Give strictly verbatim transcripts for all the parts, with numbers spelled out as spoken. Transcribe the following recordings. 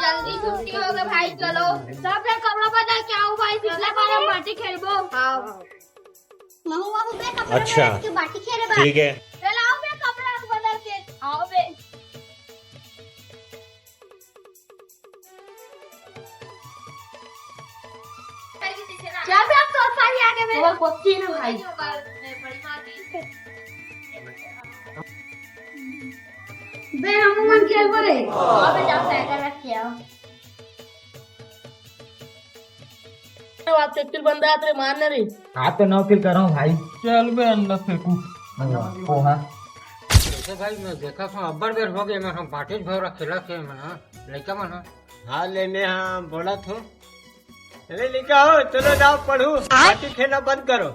जल्दी छुट्टी हो गए भाई, चलो। सब जन कपड़ा बदल के आओ भाई, पिछला बार हम बाटी खेलबो। हाँ। महू, महू बे कपड़ा अच्छा। बदल के बाटी खेले बा। ठीक है। चल आओ बे कपड़ा बदल के। आओ बे। चल बे, अब तो सारी आगे बे। और पक्की ना भाई। बे, हम मन खेलबो रे। अबे जाओ साइकिल रख के आओ। बात के किल बंदा आत रे, मारना रे। हाँ तो नौ किल करो भाई। चल बे, अंडा फेंकू। पोहा। जैसे भाई, मैं देखा था, अब्बड़ बेर हो गए, मैं हम बाटी भौरा खेला थे, मैं, हाँ, लइका मन, हाँ। हाँ, ले, मैं, हाँ, बोला था। अरे, लइका हो, चलो जाओ पढ़ू, बाटी खेलना बंद करो।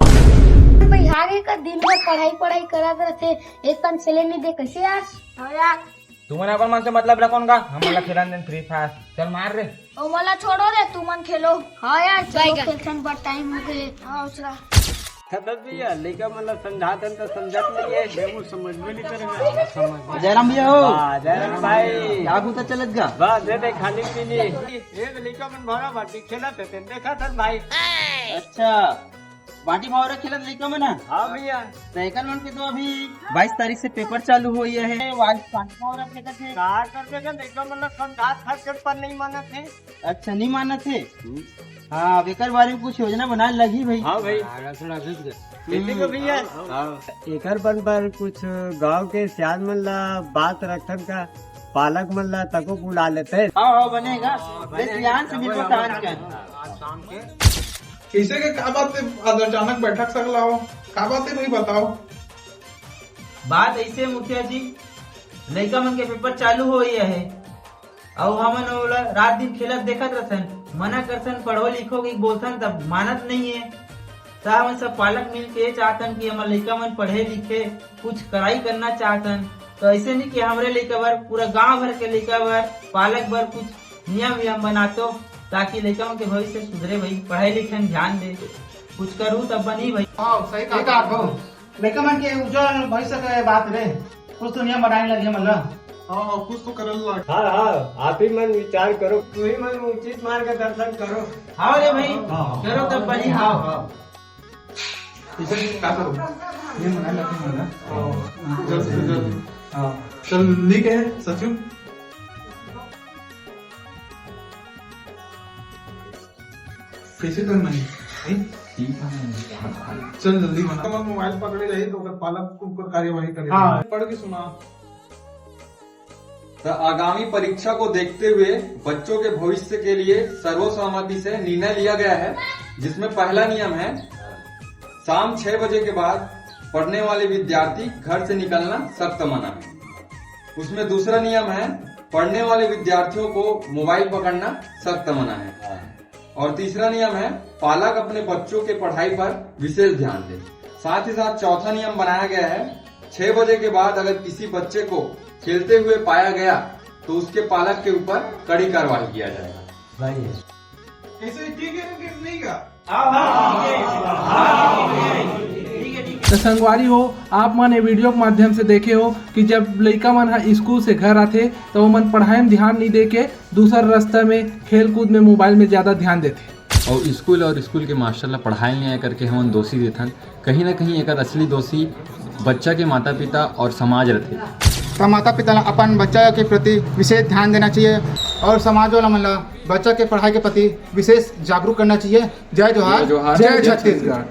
भाई, आगे का दिन भर पढ़ाई, पढ़ाई करत रहते, एक कन खेले नहीं दे, कैसे यार? हाँ यार। तुमन अपन मन से मतलब रखोन का, हमन ला खेलन देन Free Fire। चल मार रे। ओ मोला छोड़ो रे, तुमन खेलो। हाँ यार, चलो खेलथन, बड़ टाइम हो गए। हाँ, उछला। खबर भी यार, लइका मन ला समझाथन त समझत नहीं है। वो समझ में नहीं करे। जयराम भैया हो। वाह, जयराम भाई। क्या कुछ चलत गा? बस, दे दे, खाली पीनी। एक लइका मन भरा बाटी खेलत हे, तेन देखा था भाई। अच्छा। बाटी भौरा खेलत लइका मन ह? हाँ भैया। त एकर मन के तो अभी बाईस तारीख से पेपर चालू होई हे। आज बाटी भौरा खेलत हे। का करबे का, लइका मन ला समझात हस के पर नहीं मानत हे। अच्छा, नहीं मानत हे? हम्म। हाँ, अब एकर बारे में कुछ योजना बनाए लगही भाई। हाँ भाई। हाँ, थोड़ा घुस गए। खेती को भैया। हाँ। एकर बन पर कुछ गांव के सियान मन ला बात रखन का, पालक मन ला तको बुला लेते। हाँ, हाँ, बनेगा। हाँ, बस बनेगा। ध्यान से मिलबो टांच के। आज शाम के। कैसे के का बात है, आज अचानक बैठक सकला हो, का बात है भाई बताओ। बात ऐसे मुखिया जी, लइका मन के पेपर चालू हो गया है, अउ हमन ओला रात दिन खेलत देखत रथन, मना करथन पढ़ो लिखो के बोलथन तब मानत नहीं है। त हमन सब पालक मिल के चाहथन कि हमर लइका मन पढ़े लिखे, कुछ कड़ाई करना चाहथन। तो ऐसे नहीं कि हमरे लइका बर, पूरा गांव भर के लइका बर, पालक बर कुछ नियम वियम बनातो, ताकि लइका मन के भविष्य सुधरे भाई, पढ़ाई लिखे में ध्यान दे। कुछ करू तब बनी भाई। हाँ, सही कहा। लइका मन के उज्जवल भविष्य के बात रे, कुछ तो नियम बनाए लगे हमन ला। हाँ, हाँ, कुछ तो करल लाग। हाँ, हाँ, आप ही मन विचार करो, तू ही मन उचित मार्गदर्शन करो। हाँ रे भाई, हाँ, हाँ। करो तब बनी, हाँ। हाँ। इसे क्या करो? ये मना लगे मना। हाँ, जल्दी से जल्दी। हाँ। चल, लिख है, सचिव। कैसे करना है? हैं? ठीक है। चल जल्दी बना। अगर मोबाइल पकड़े रही तो ओकर पालक के ऊपर कार्यवाही करे। हाँ। पढ़ के सुना। तो आगामी परीक्षा को देखते हुए बच्चों के भविष्य के लिए सर्वसहमति से निर्णय लिया गया है, जिसमें पहला नियम है शाम छह बजे के बाद पढ़ने वाले विद्यार्थी घर से निकलना सख्त मना है। उसमें दूसरा नियम है पढ़ने वाले विद्यार्थियों को मोबाइल पकड़ना सख्त मना है। और तीसरा नियम है पालक अपने बच्चों के पढ़ाई पर विशेष ध्यान दें। साथ ही साथ चौथा नियम बनाया गया है, छह बजे के बाद अगर किसी बच्चे को खेलते हुए पाया गया तो उसके पालक के ऊपर कड़ी कार्रवाई किया जाएगा। भाई। ऐसे ठीक है कि नहीं का? तो संगवारी हो, आप मन ये वीडियो के माध्यम से देखे हो कि जब लइका मन ह स्कूल से घर आथे, तो ओमन पढ़ाई में ध्यान नहीं दे के दूसर रास्ता में, खेल कूद में, मोबाइल में ज्यादा ध्यान देथे। और स्कूल और स्कूल के मास्टर ला पढ़ाई नहीं आय करके हमन दोषी देथन, कहीं ना कहीं एकर असली दोषी बच्चा के माता पिता और समाज रथे। त माता पिता ला अपन बच्चा के प्रति विशेष ध्यान देना चाहिए और समाज वाला मन ला बच्चा के पढ़ाई के प्रति विशेष जागरूक करना चाहिए। जय जोहार, जय जोहार, जय जय छत्तीसगढ़।